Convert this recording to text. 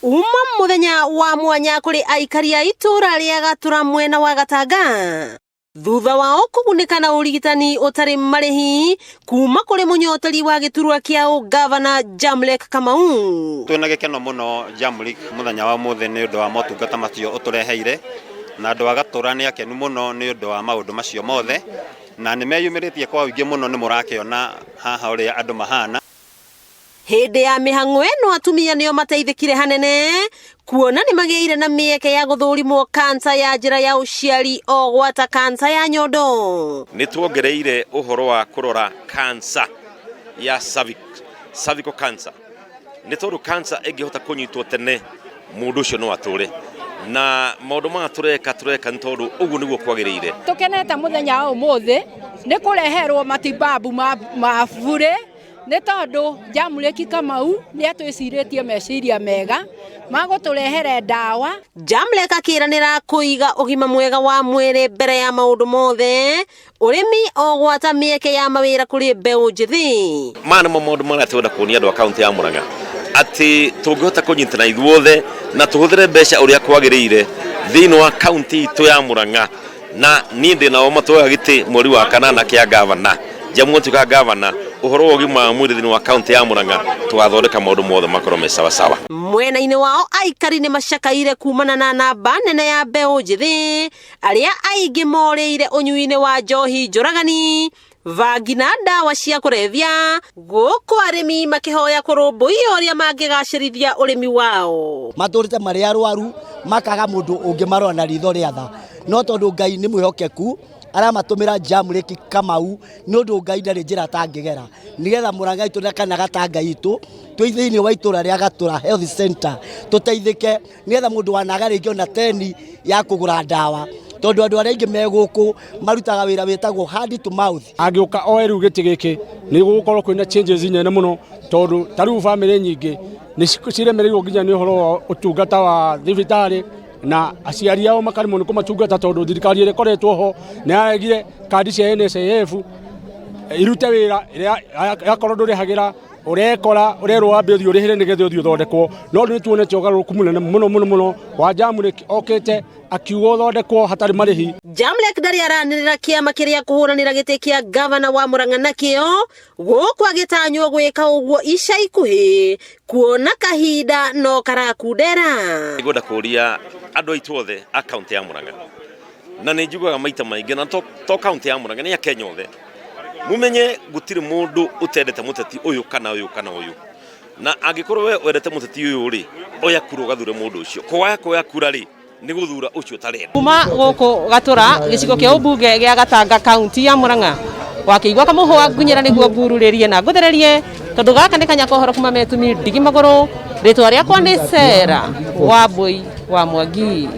Uma muthenya wa mwanya kuri aikari a itura ria Gatura mwena wa Gatanga thutha wao kũgunĩka na ũrigitani ũtarĩ marĩhi kuma kũrĩ mũnyoteri wa gĩturwa kĩa ũgavana Jamlek Kamau. Twĩna gĩkeno mũno Jamlek mũthenya wa ũmũthĩ nĩ ũndũ wa motungata macio ũtũreheire, na andũ a Gatũra nĩ akenu mũno nĩ ũndũ wa maũndũ macio mothe, na nĩ meyumĩrĩtie kwa ũingĩ mũno, nĩ mũrakĩona haha ũrĩa andũ mahana. Hĩndĩ ya mĩhang'o ĩno atumia nĩo mateithĩkire hanene kuona nĩ magĩire na mĩeke ya gũthũrimwo kansa ya njĩra ya ũciari o gwata kansa ya nyondo. Nĩ tuongereire ũhoro wa kũrora cancer ya cervix, cervical cancer, nĩ tondũ cancer ĩngĩhota kũnyitwo tene mũndũ ũcio no atũre, na maũndũ maya tũreka tũreka nĩ tondũ ũguo nĩguo kwagĩrĩire. Tũkenete mũthenya wa ũmũthĩ nĩ kũreherwo matibabu ma bure nĩ tondũ Jamlek Kamau nĩ atwĩcirĩtie meciria mega ma gũtũrehere ndawa. Jamlek akĩranĩra kũiga ũgima mwega wa mwĩrĩ mbere ya maũndũ mothe, ũrĩmi o gwata mĩeke ya mawĩra kũrĩ mbeũ njĩthĩ. Maya nĩmo maũndũ marĩa twenda kuonia andũ a kaunti ya Murang'a atĩ tũngĩhota kũnyitana ithuothe na tũhũthĩre mbeca ũrĩa kwagĩrĩire thĩinĩ wa kaunti itũ ya Murang'a, na niĩ ndĩ nao matuoya gĩtĩ mweri wa kanana kĩa gavana, Jamu atuĩka gavana, ũhoro wa ũgima wa mwĩrĩ thĩinĩ wa kaunti ya Murang'a tũgathondeka maũndũ mothe makorwo me sawasawa. Mwena-inĩ wao aikari nĩ macakaire kumana na namba nene ya mbeũ njĩthĩ arĩa aingĩ morĩire ũnyui-inĩ wa njohi njũragani, bangi na ndawa cia kũrebia, gũkũ arĩmi makĩhoya kũrũmbũiyo ũrĩa mangĩgacĩrithia ũrĩmi wao. Matũrĩte marĩ arwaru makaga mũndũ ũngĩmarora na ritho rĩa tha, no tondũ Ngai nĩ mwĩhokeku aramatũmĩra Jamlek Kamau nĩ ũndũ Ngai ndarĩ njĩra atangĩgera nĩgetha Murang'a itũ na kana Gatanga itũ twĩ thĩinĩ wa itũra rĩa Gatũra Health Center tũteithĩke nĩgetha mũndũ wanaga rĩngĩ ona teni ya kũgũra ndawa, tondũ andũ arĩa aingĩ me gũkũ marutaga wĩra wĩtagwo hand to mouth. Angĩũka oe rĩu gĩtĩ gĩkĩ nĩ gũgũkorwo kwĩna changes nene mũno, tondũ ta rĩu bamĩrĩ nyingĩ nĩ ciremereirwo nginya nĩ ũhoro wa ũtungata wa thibitarĩ, na aciari ao makaremwo nĩ kũmatungata tondũ thirikari ĩrĩa ĩkoretwo ho nĩ yaregire kandi cia NSSF irute wĩra, ĩrĩa yakorwo ndũrĩhagĩra ũrekora ũrerwo wambe ũthiĩ ũrĩhĩre nĩgetha ũthiĩ ũthondekwo. No rĩu nĩ tuonete ũgarũrũku mũnene mũno mũno mũno wa Jamlek okĩte akiuga ũthondekwo hatarĩ marĩhi. Jamlek ndarĩ aranĩrĩra kĩama kĩrĩa kũhũranĩra gĩtĩ kĩa gavana wa Murang'a nakĩo gũkũ agĩtanywo gwĩka ũguo ica ikuhĩ kuona kahinda no karakundera. Ngwenda kũria andũ aitũ othe a kaunti ya Murang'a, na nĩ njiguaga maita maingĩ na to kaunti ya Murang'a nĩ a Kenya othe, mumenye gũtirĩ mũndũ ũtendete mũteti ũyũ kana ũyũ kana ũyũ, na angĩkorwo we wendete mũteti ũyũ rĩ, oya kura ũgathure mũndũ ũcio, kwaga kuoya kura rĩ nĩ gũthura ũcio ũtarenda. Kuma gũkũ Gatũra gĩcigo kĩa ũmbunge gĩa Gatanga kaunti ya Murang'a, wakĩigua kamũhũa ngunyĩra nĩguo ngururĩrie na ngũthererie, tondũ gaka nĩ kanya kohoro kuma Metumi ndigi magũrũ. Rĩtwa rĩakwa nĩ Sera Wambui wa Mwangi.